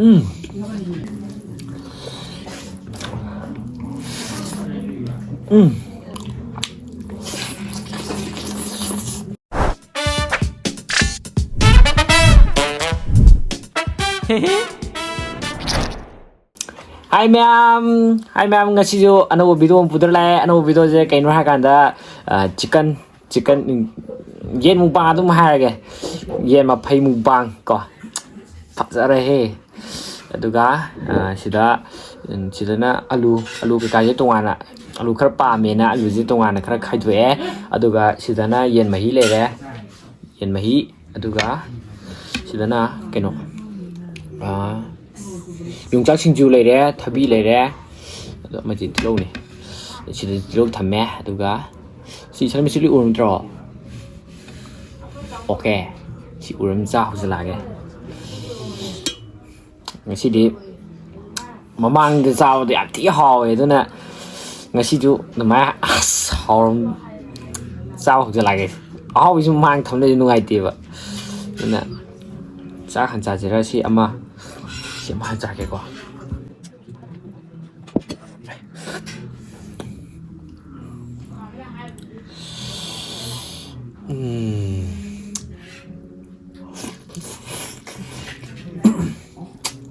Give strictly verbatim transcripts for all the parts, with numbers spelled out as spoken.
ꯎꯝ꯫ ꯎꯝ꯫ ꯍꯥꯏ ꯃꯌꯥꯝ, ꯍꯥꯏ ꯃꯌꯥꯝ, ꯉꯁꯤꯁꯨ ꯑꯅꯧꯕ video ꯑꯃ ꯄꯨꯗꯨꯅ ꯂꯥꯛꯑꯦ꯫ ꯑꯅꯧꯕ videoꯁꯦ ꯀꯩꯅꯣ ꯍꯥꯏꯔꯀꯥꯟꯗ, ꯑ, chicken, chicken, ꯌꯦꯟ mukbang ꯑꯗꯨꯝ ꯍꯥꯏꯔꯒꯦ꯫ ꯌꯦꯟ ꯃꯐꯩ mukbang ꯀꯣ꯫ ꯐꯖꯔꯦꯍꯦ꯫ ꯑꯗꯨꯒ, ꯑ, ꯁꯤꯗ, ꯎꯝ, ꯁꯤꯗꯅ ꯑꯂꯨ, ꯑꯂꯨ ꯀꯩꯀꯥꯁꯦ ꯇꯣꯉꯥꯟꯅ, ꯑꯂꯨ ꯈꯔ ꯄꯥꯝꯃꯦꯅ ꯑꯂꯨꯁꯦ ꯇꯣꯉꯥꯟꯅ ꯈꯔ ꯈꯥꯏꯗꯣꯛꯑꯦ꯫ ꯑꯗꯨꯒ ꯁꯤꯗꯅ ꯌꯦꯟ ꯃꯍꯤ ꯂꯩꯔꯦ꯫ ꯌꯦꯟ ꯃꯍꯤ, ꯑꯗꯨꯒ ꯁꯤꯗꯅ ꯀꯩꯅꯣ, ꯑ, ꯌꯣꯡꯆꯥꯛ ꯁꯤꯡꯖꯨ ꯂꯩꯔꯦ, ꯊꯕꯤ ꯂꯩꯔꯦ, ꯑꯗꯣ ꯑꯃꯗꯤ ꯇꯤꯜꯍꯧꯅꯤ꯫ ꯁꯤꯗ ꯇꯤꯜꯍꯧ ꯊꯝꯃꯦ, ꯑꯗꯨꯒ ꯁꯤ ꯁꯅꯝ ꯁꯤꯂꯤ ꯎꯔꯝꯗ꯭ꯔꯣ? Okay, ꯁꯤ ꯎꯔꯝ ꯆꯥ ꯍꯧꯖꯤꯜꯂꯛꯑꯒꯦ꯫ ꯉꯁꯤꯗꯤ ꯃꯃꯥꯡꯗ ꯆꯥꯕꯗꯣ ꯌꯥꯝ ꯊꯤ ꯍꯥꯎꯋꯦ, ꯑꯗꯨꯅ ꯉꯁꯤꯁꯨ ꯑꯗꯨꯃꯥꯏꯅ ꯑꯁ ꯍꯥꯎꯔꯝ-, ꯆꯥꯕ ꯍꯧꯖꯤꯜꯂꯛꯑꯒꯦ꯫ ꯑꯍꯥꯎꯕꯁꯤ ꯃꯃꯥꯡ ꯊꯝꯂꯗꯤ ꯅꯨꯡꯉꯥꯏꯇꯦꯕ, ꯑꯗꯨꯅ ꯆꯥꯛ ꯍꯥꯟꯅ ꯆꯥꯁꯤꯔ, ꯁꯤ ꯑꯃ, ꯁꯤ ꯑꯃ ꯍꯥꯟꯅ ꯆꯥꯒꯦꯀꯣ꯫ ꯎꯝ꯫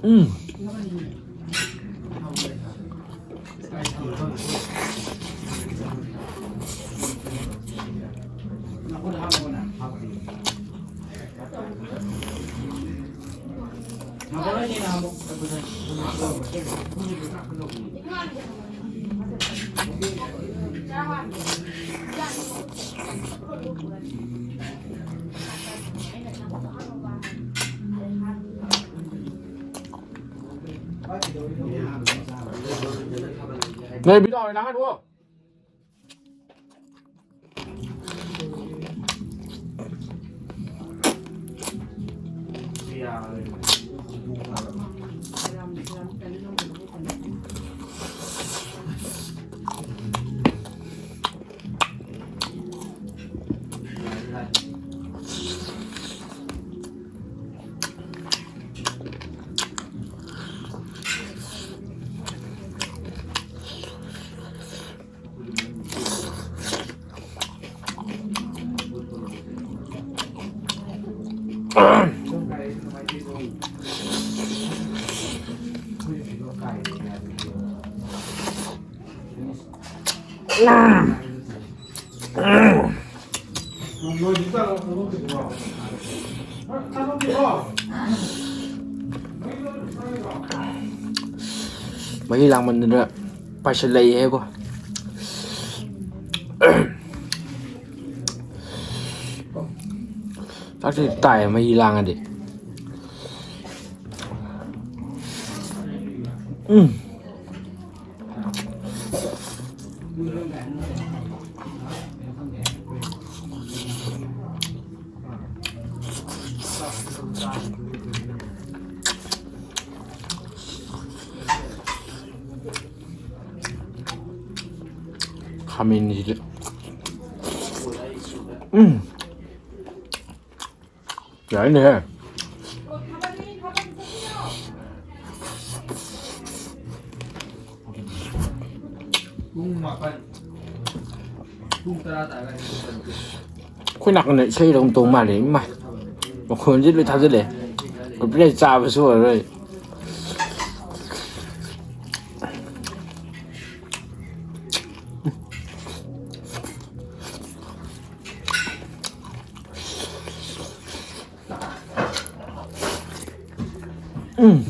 ꯎꯝ꯫ ꯅꯣꯏ video ꯍꯧꯔꯦ, ꯂꯥꯡꯍꯜꯂꯨ꯫ ꯃꯍꯤ ꯂꯥꯡꯃꯟꯗꯅ ꯄꯥꯏꯁꯤꯜꯂꯛꯏꯍꯦꯀꯣ꯫ ꯆꯥꯛꯁꯤ ꯇꯥꯏ ꯃꯍꯤ ꯂꯥꯡꯉꯗꯤ꯫ ꯎꯝ꯫ ꯈꯥꯃꯦꯟꯁꯤꯗꯤ꯫ ꯎꯝ꯫ ꯌꯥꯏꯅꯦꯍꯦ꯫ ꯄꯨꯡ ꯃꯥꯄꯟ, ꯄꯨꯡ ꯇꯔꯥ ꯇꯥꯔꯒ ꯑꯩꯈꯣꯏ ꯅꯥꯀꯟꯗ ꯏꯁꯩ ꯑꯗꯨꯝ ꯇꯧ ꯃꯥꯜꯂꯦ꯫ ꯏꯃꯥ, ꯃꯈꯣꯟꯁꯤ ꯂꯣꯏ ꯊꯥꯖꯤꯜꯂꯦ꯫ ꯀꯣꯄꯤꯔꯥꯏꯠ ꯆꯥꯕꯁꯨ ꯑꯣꯏꯔꯔꯣꯏ꯫ ꯎꯝ꯫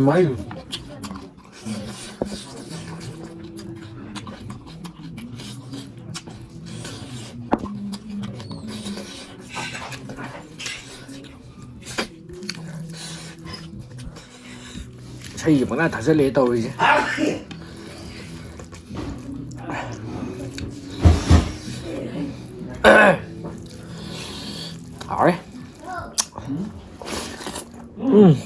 ꯃꯍꯤ꯫ ꯏꯁꯩꯁꯦ ꯄꯪꯊꯥ ꯊꯥꯖꯜꯂꯛꯑꯦ ꯇꯧꯔꯤꯁꯦ꯫ ꯍꯥꯎꯔꯦ꯫ ꯎꯝ꯫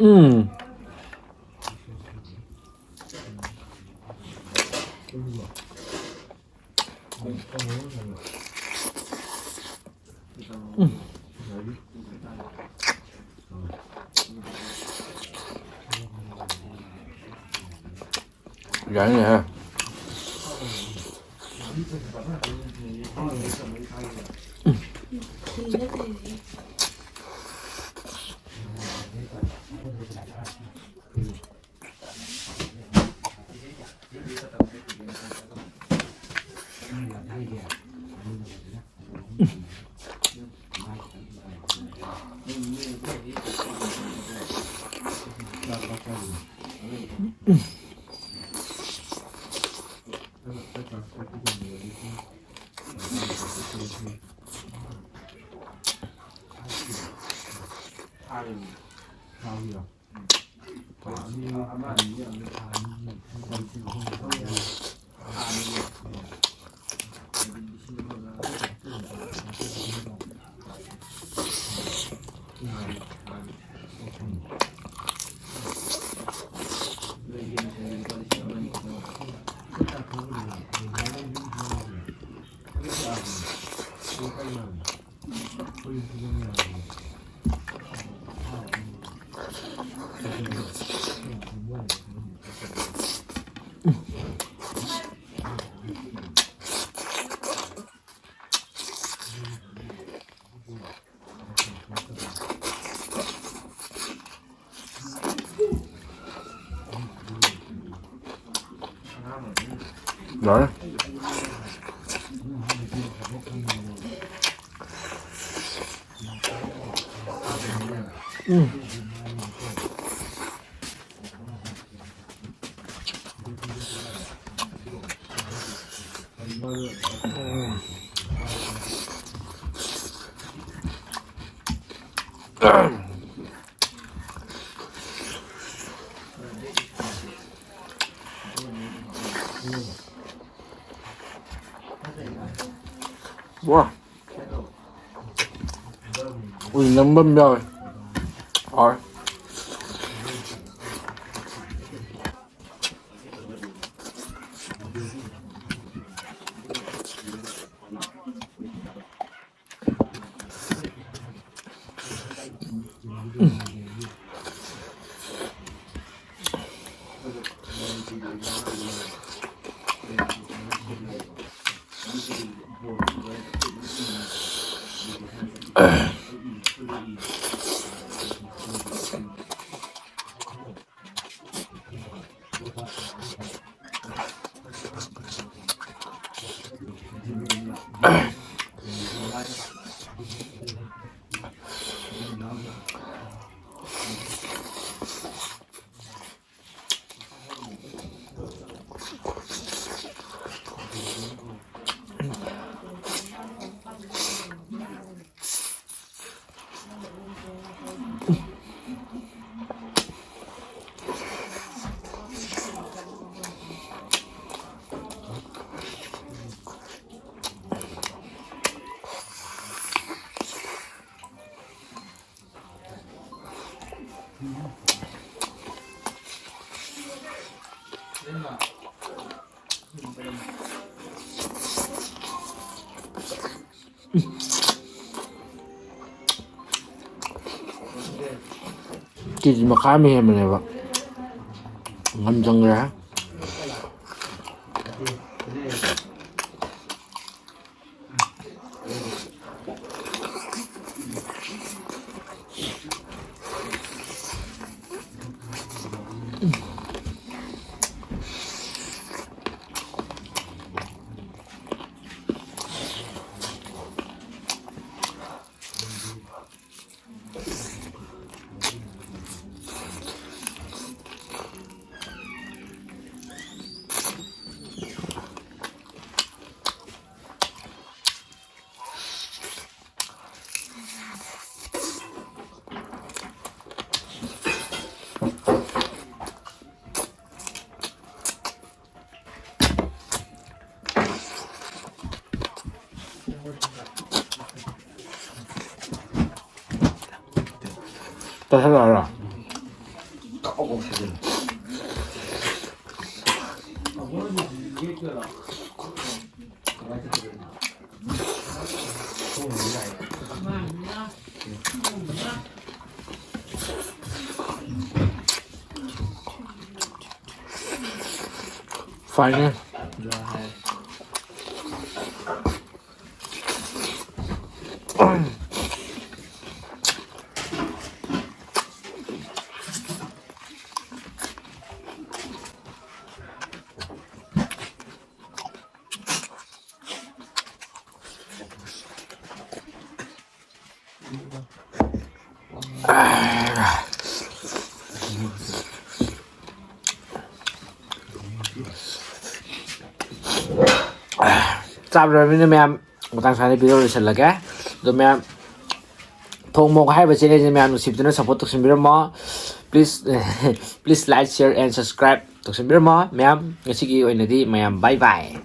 ꯎꯝ꯫ ꯌꯥꯏꯅꯦꯍꯦ꯫ ꯌꯥꯔꯦ꯫ ꯎꯝ꯫ ꯋꯥ꯫ ꯎꯏ ꯅꯝꯕ ꯑꯃ ꯌꯥꯎꯋꯦ꯫ ꯍꯥꯎꯔꯦ꯫ ꯀꯦ ꯖꯤ ꯃꯈꯥꯏ ꯑꯃ ꯍꯦꯟꯕꯅꯦꯕ꯫ ꯉꯝ ꯆꯪꯈ꯭ꯔꯦ꯫ ꯇꯥꯁꯜꯂꯛꯑꯔꯣ? Final. ꯆꯥꯕ ꯂꯣꯏꯔꯕꯅꯤꯅ ꯃꯌꯥꯝ, ꯃꯇꯥꯡ ꯁ꯭ꯋꯥꯏꯗ video ꯂꯣꯏꯁꯤꯜꯂꯒꯦ꯫ ꯑꯗꯣ ꯃꯌꯥꯝ, ꯊꯣꯡ ꯃꯣꯛ ꯍꯥꯏꯔꯤꯕ channelꯁꯦ ꯃꯌꯥꯝ ꯅꯨꯡꯁꯤꯕꯤꯗꯨꯅ support ꯇꯧꯁꯤꯟꯕꯤꯔꯝꯃꯣ꯫ Please, please like, share and subscribe ꯇꯧꯁꯤꯟꯕꯤꯔꯝꯃꯣ ꯃꯌꯥꯝ꯫ ꯉꯁꯤꯒꯤ ꯑꯣꯏꯅꯗꯤ ꯃꯌꯥꯝ bye bye꯫